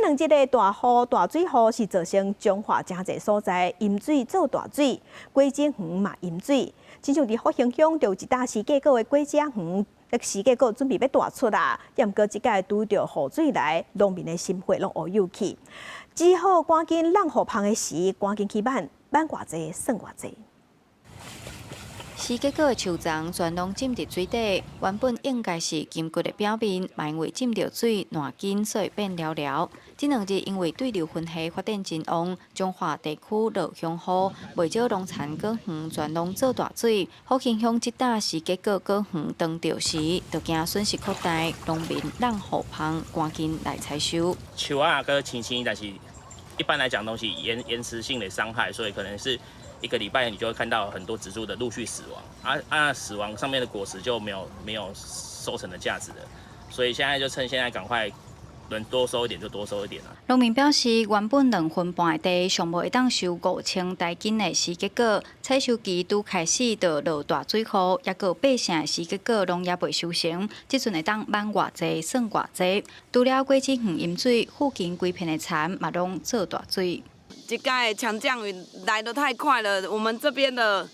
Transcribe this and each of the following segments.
兩日的大雨、大水雨是造成彰化誠濟所在淹水做大水，果子園嘛淹水。親像佇福興鄉就有一搭時結果的果子園，時結果準備欲大出啦，毋過這擺拄著雨水來，農民的心血攏烏有去，只好趕緊挵雨棚的時，趕緊去挽，挽偌濟算偌濟。時結果的樹叢全攏浸佇水底，原本應該是金橘的表面，嘛因為浸著水爛緊，所以變了了。這兩日因為對流雲系發展真旺，彰化地區落強雨，袂少農田果園全攏做大水。福興鄉這搭時結果果園當著時，就驚損失擴大，農民挵雨棚趕緊來採收。樹仔閣青青，但是一般來講都是延遲性的傷害，所以可能是一個禮拜你就會看到很多植株的陸續死亡，死亡上面的果實就沒有收成的價值了，所以現在就趁現在趕快能多收一點就多收一點啦。農民表示，原本2分半的地，上無會當收5000台斤的時結果，採收期拄開始就落大水雨，抑閣八成的時結果攏猶未收成，這陣會當挽偌濟算偌濟。除了果子園淹水，附近規片的田嘛攏做大水。這擺強降雨來得太快了，我們這邊的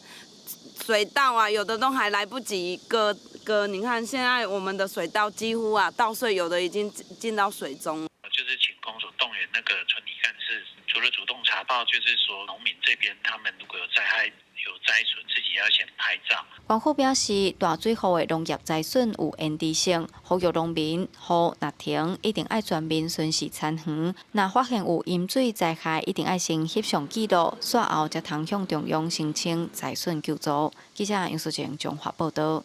水稻啊，有的都還來不及割割。你看現在我們的水稻幾乎啊，稻穗有的已經進到水中。就是請公所動員那個村里幹事，除了主動查報，就是說農民這邊他們如果有災害、有災損，自己要先拍照。官府表示，大水雨的農業災損有延遲性，呼籲農民雨若停，一定愛全面巡視田園。若發現有淹水災害，一定愛先翕相記錄，煞後才通向中央申請災損救助。記者楊淑靜彰化報導。